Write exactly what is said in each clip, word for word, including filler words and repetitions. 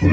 Eh,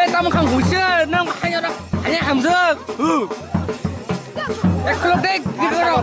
tamo khang huisir, nang hanya rak, hanya hamjak. Ek kilo dek, di karo.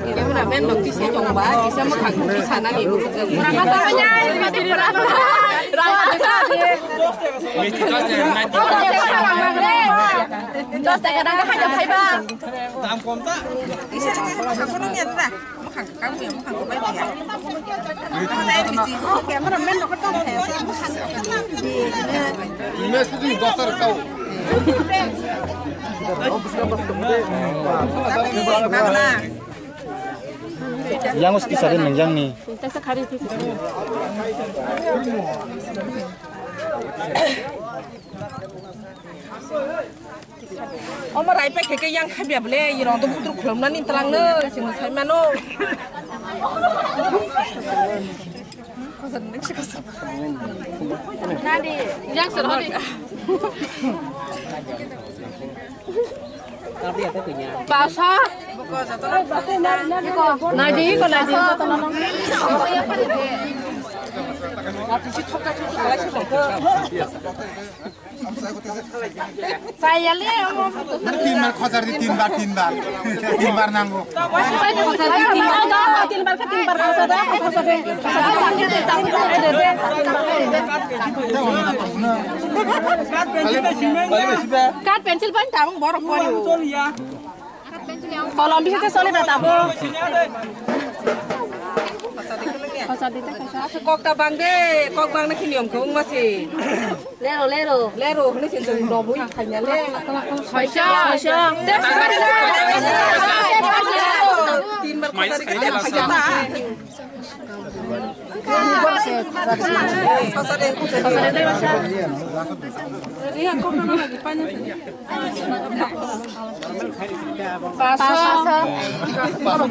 Cameraman rok kisa tongba, kisa mwkhang kisa nani. Dos taka rang hai phaiba. Dam kom ta. Kisa kisa mwkhang kono ni atra. Mwkhang kang ya, mwkhang ko bai ya. Cameraman rok tong thaya sa mwkhang. Mes tu dos taka tau. Yang us kisa rin yang ni. Omo rai pai khe yang khabya bole, irong to butur khulumnani tlang no, sing sai mano. Nadi, yang sir hodi. Pasa. Nadi, ko nadi. Saya le, omo. Tinbar khojar di, tinbar, tinbar. Tinbar nanggo. Tinbar, tinbar, tinbar khojar da, khojar da. Kat pencil ban tang borok pori. Kolom bisa sih soalnya berapa? Kok tabang deh, kok bang nak ini om kong masih. Lero, lero. Lero, ini sih jadi dobu yang kayaknya le. Sosok. Sosok. Tin bar kota di kita.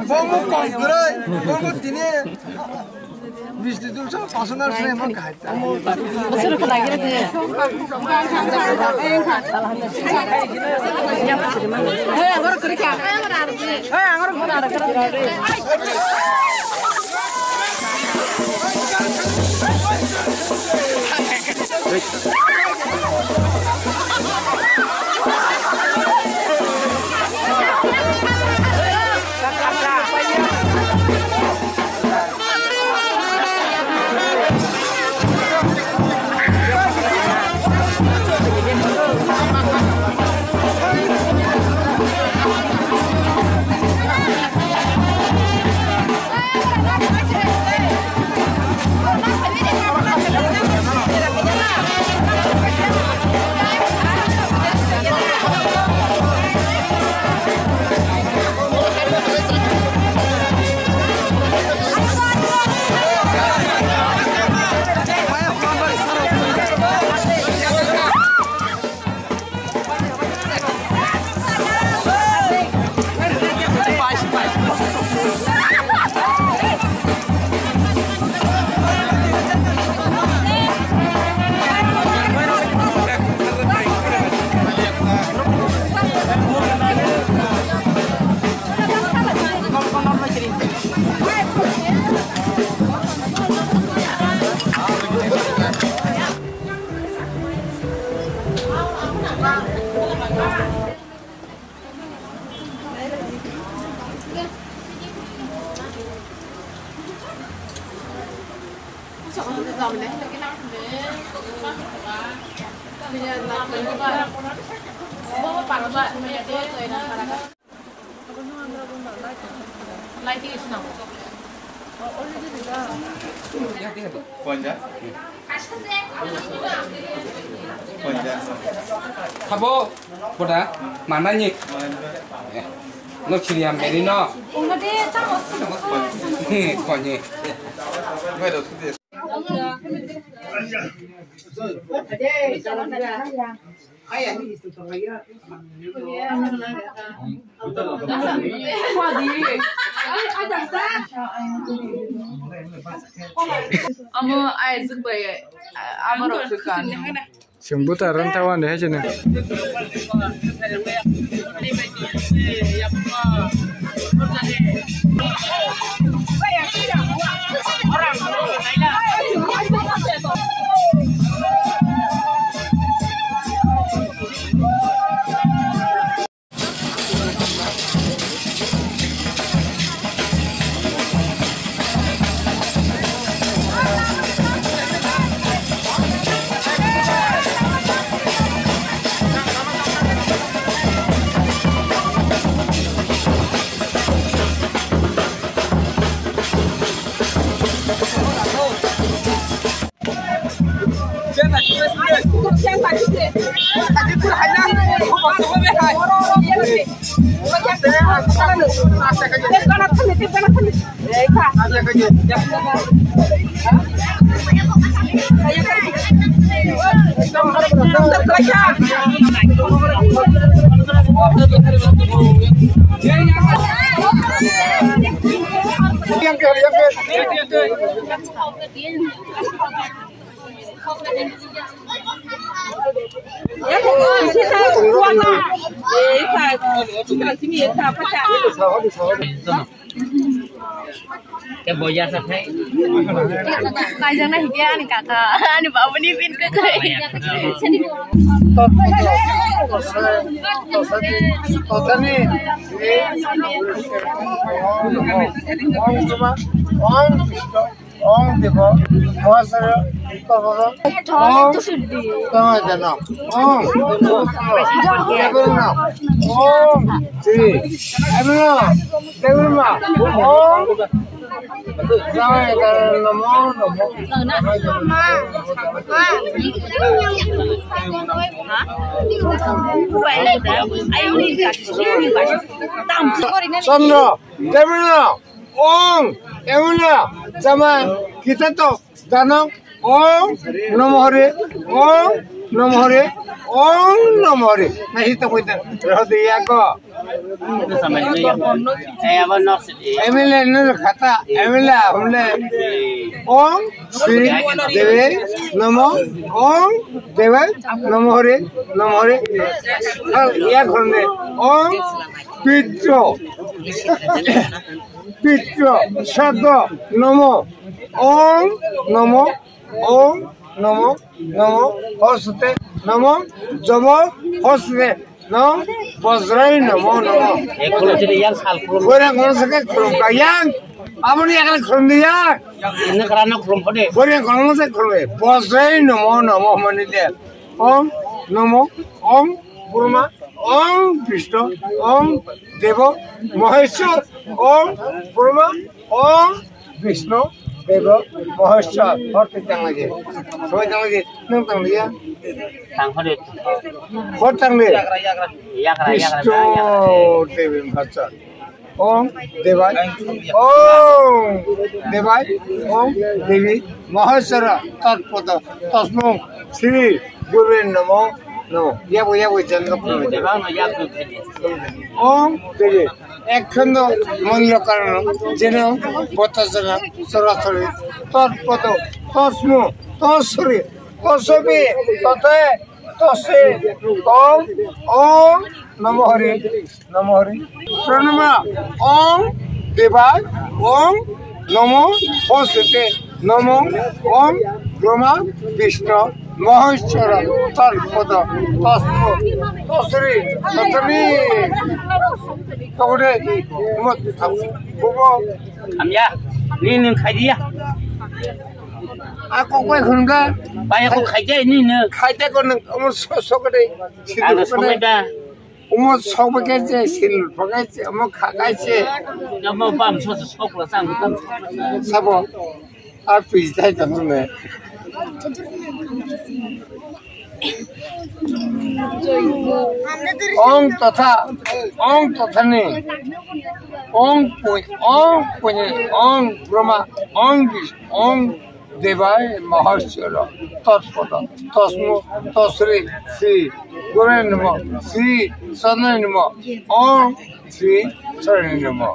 Bongo kong guroi, bongo tini. Thabo, boda, manani. Eh, no chiriya meri no. Hmm, konye. Amo ai zuk bai, amo rok se kan. Chwng buta rwng ta wani hai chini. Khe boya sa thai. Kaijak na hige ani kaka, ani babu ni pin kakai. Totani. Ong Debo, Mohasaya, Ong, Tama Jana, Ong, Debruna, Ong, Sri, Debruna, Debruna, Ong, Jaya Namo, Namo. Chandra, Debruna. Ong, emuna, jama, kita to, danang, ong, nomohori, ong, nomohori, ong, nomohori. Nahi to koita, rohdi yako. M L A no khata, M L A humle. Om Sri Deve Namo, Om Deve Namo Hare, Namo Hare. Hal ya khonde. Om Pitro. Pitro Saddo Namo. Om Namo, Om Namo, Namo Hoste Namo, Jomo Hoste Namo, Bojrai Namo Namo. Ekhono chini yang sal khulum. Bore kono sake khulum ka yang. Aboni yang khulum di yang. Ini karena khulum phode. Bore kono sake khulum. Bojrai Namo Namo mani de. Om Namo, Om Brahma, Om Vishnu, Om Devo Maheshwar, Om Brahma, Om Vishnu Devo Maheshwar. Hor twi tang lagi. Soi tang lagi. Nang tang lagi. Tang hor. Hor tang lagi. Yagra, yagra, yagra, Vishnu yagra, yagra. Devi Maheshwar. Om Devai, Om Devai, Om Devi Maheshwara Tatpada Tasmo Sri Gurve Namo Namo. Yabo, yabo, janda. Om Devi. Ekhono mangla karanam, jeno botasana, sorasori, Tatpada Tasmo Tasri Tasabi Tate Tase Om Om Namo Hare. Namo Hare. Pranama. Om Devai. Om Namo Hosete. Namo. Om Brahma Vishnu Maheshwara Tatpada Tasmo Tasri Tatami. Tokode. Mot. Bubo. Hamya. Ni nung khaidiya. Ako koi khunga. Bai ako khaide ni nung. Khaide ko nung. Omo so so kade. Ano so kade. Omo sok bai khe je, sil bai khe je, omo kha khe je. Omo bam sok sok la sang bam. Sabo. A pis dai tang ne. Ong totha, ong totha ni. Ong pui, ong pui ni, ong Brahma, ong Vishnu, ong Devai Maheshwara, Tatpada, Tasmo, Tasri, Sri Gurve Namo, Sri Sadai Namo, Om Sri Sarai Namo.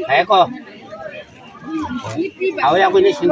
Hai ko. Aw ya ko ni sing.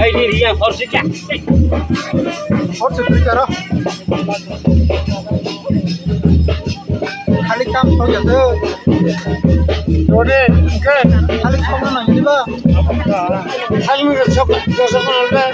Ai, ni riya, hor se kya? Hor se kya ra? Kali kam to ya to. Dode, ke. Kali kam na ni ba. Kali mi sok, sok na ba.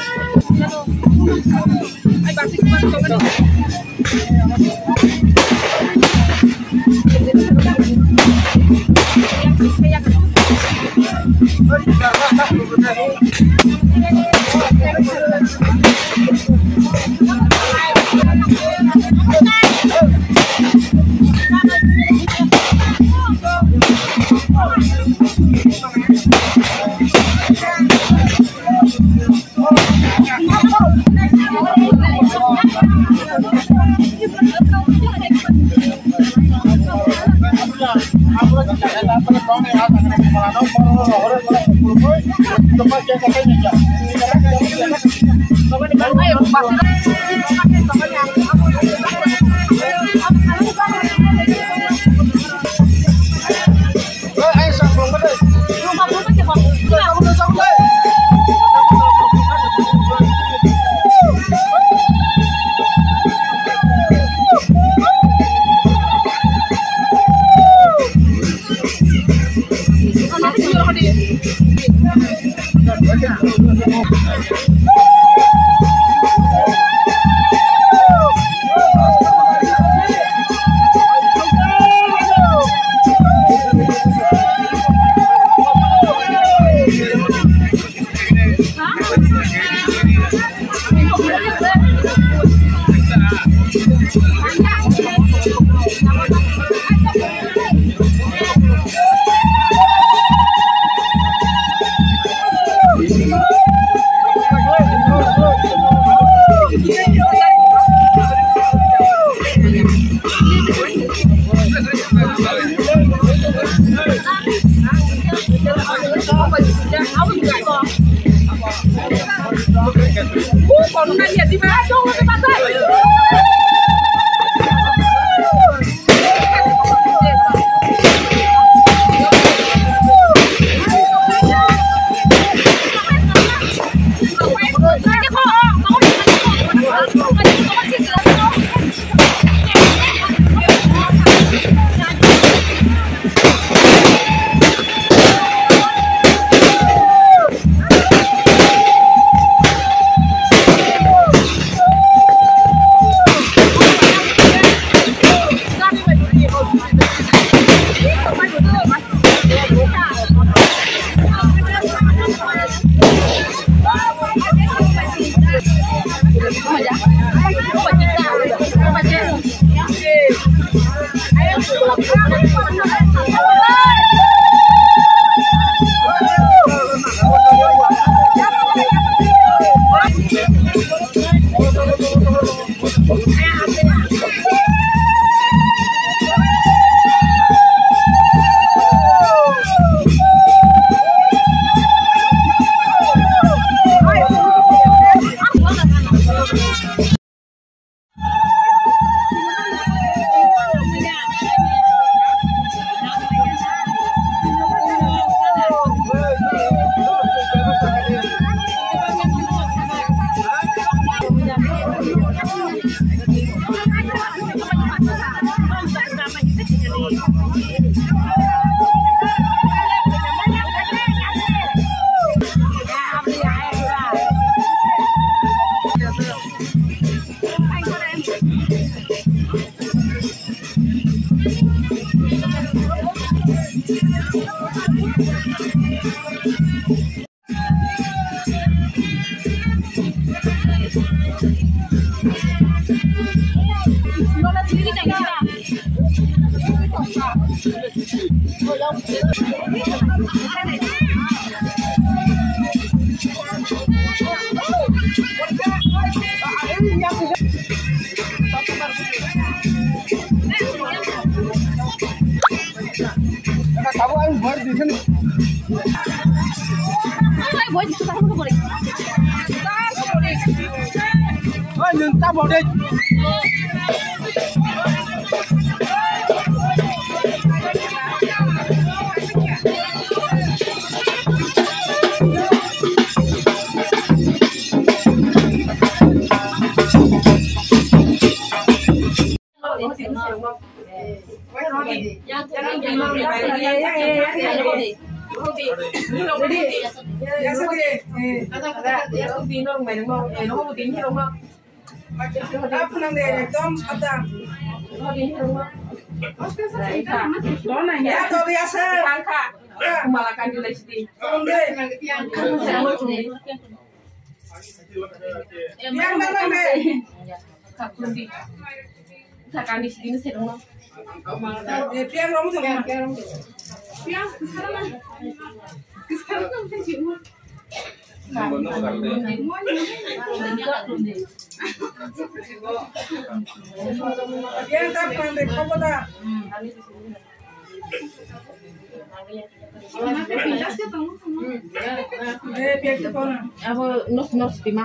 Abo nos nos tima.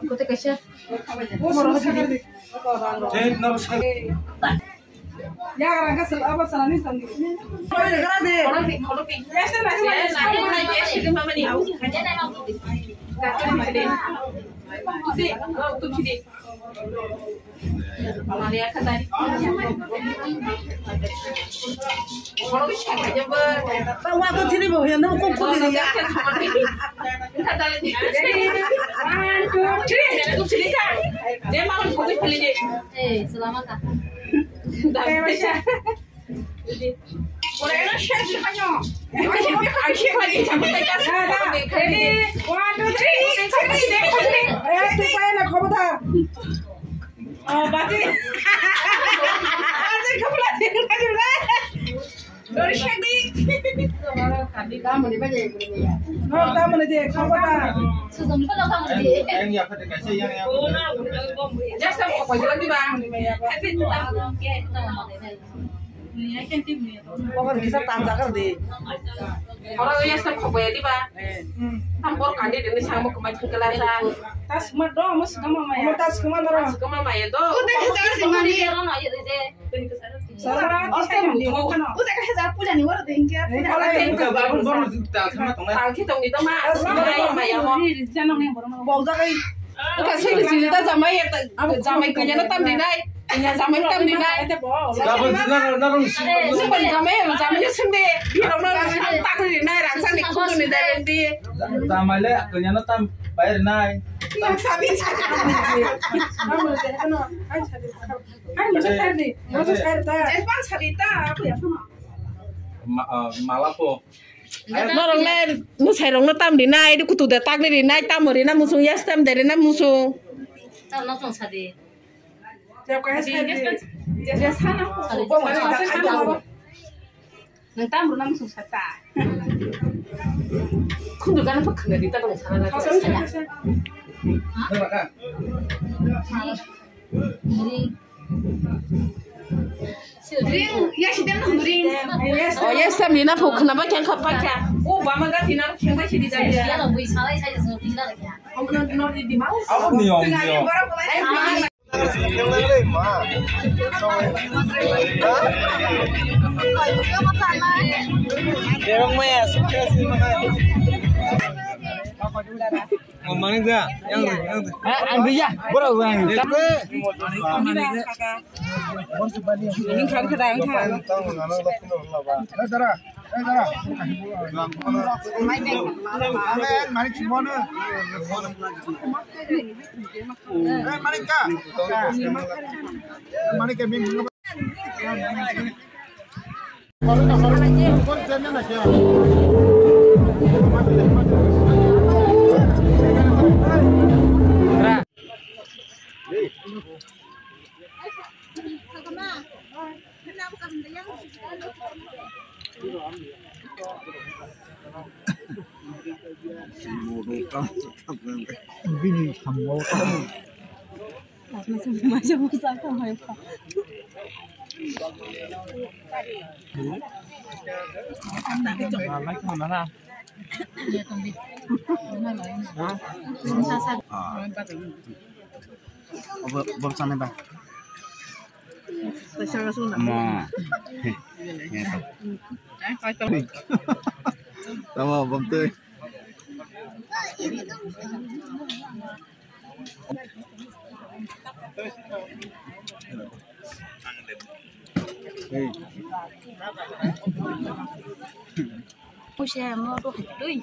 Kote kaisa. Eh, selamat, Kak. Ready? One, two, three. Obo kisa tangjak di. Oro ya sa khobo ya diba? Eh. Tam bor kandi dini sangbo kumai thangkela sa. Tas ma do mo sukama ma ya. Mo tas kuma doro. Sukama ma ya do. Ute ke sa sima ni. Sara ate mo. Ute ke sa puja ni wara de inke. Puja ni wara de. Ute babun bor ta sama tong na. Tangki tong ni do ma. Sukama ma ya mo. Bok jagai. Ute sini sini ta jamai ya ta. Jamai kanya na tam di nai. Iya, jamai tam di nai. Gabon jina na rong si. Sumban jamai, jamai sumbe. Rong na tak di nai, rang sang di kudu ni dai di. Jamai le, kanya na tam bai nai. Yang sabi sa. Ai, masa tadi, masa tadi ta. Espan sabi ta, aku ya sama. Mala po. Norok le, musai rong no tam di nai, di kutu de tak di nai, tam ri na musung, yas tam de ri na musung. Tam no tong sadi. Nang tam runa musung sata. Khundu gana pa khana di ta dong sana na. Ring, ya si dem ring. Oh, yes, tam ni na pho khana ba kya kha pa kya. O ba ma ga tina kya ba si di da ya. Ya lo bui sa lai sa so di la kya. Abo niyom, niyom. Derong maya, sukses. Oh, manik da, yang, yang. Ang dia. Bro, bang. Ini kan kadang kan. Manik, manik, manik. Bini sambo. Bom sana ba. Mo. Tama bom tu. Hey. Push mo to hatui.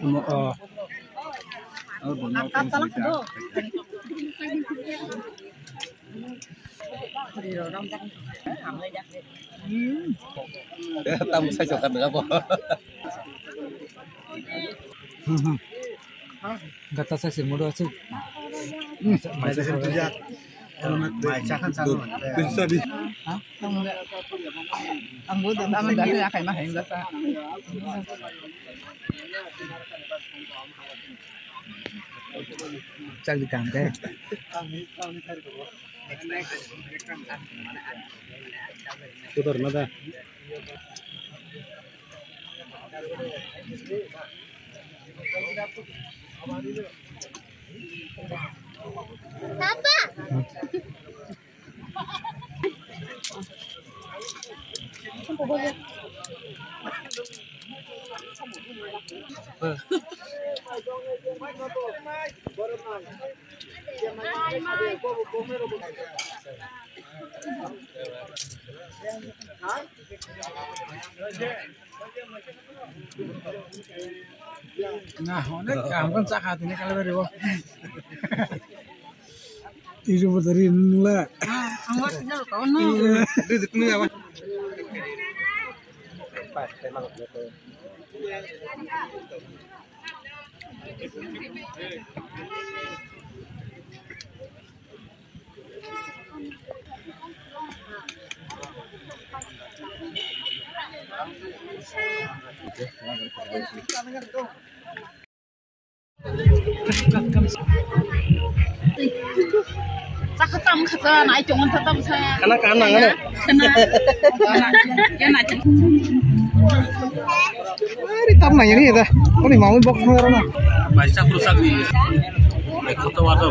Mo, oh. Oh, bono. Ang katalak do. Tam sa jokan apa? Gata sa sir mudo asu. Mai sa sir tuja. Mai sa kan sa. Bisa di. Ha? Ang budo naman dati akai mahal gata. Chak di kam kaya. Kotor na da. Papa. Na, onek kam kan chakha tini kalai bari bo. Isu botari nula. Ang wa sejak kau no. Duduk ni apa? Chakha tam kha ta nai chong ta tam sa. Khana ka nang ano. Khana. Khana. Ya na. Ari tam nai ni da. Koni mau bok thang na. Mai chakru sak ni. Mai kota wa to.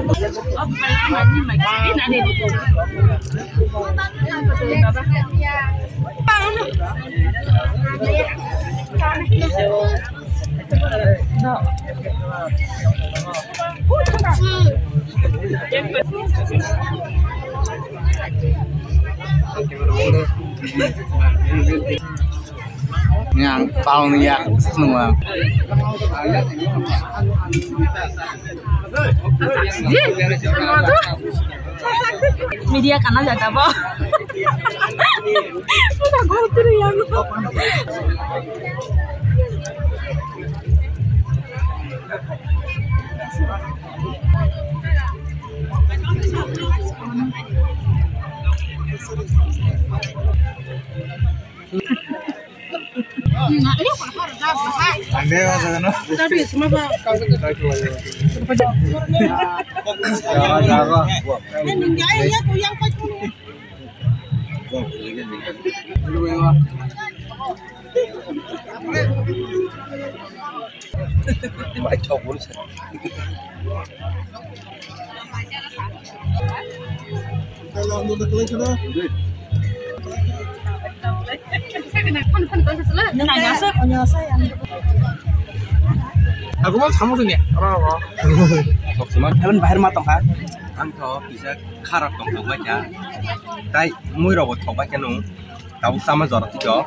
Yang pau ni ya semua. Media kana jata bo. Udah gol tu yang. Aku mau sama tu ni. Apa apa? Emang bahar matang ha? Ang to kisa kharap tong thok bai kha. Tai mui rok bo thok bai kha nung. Tabuk sama jora twi to.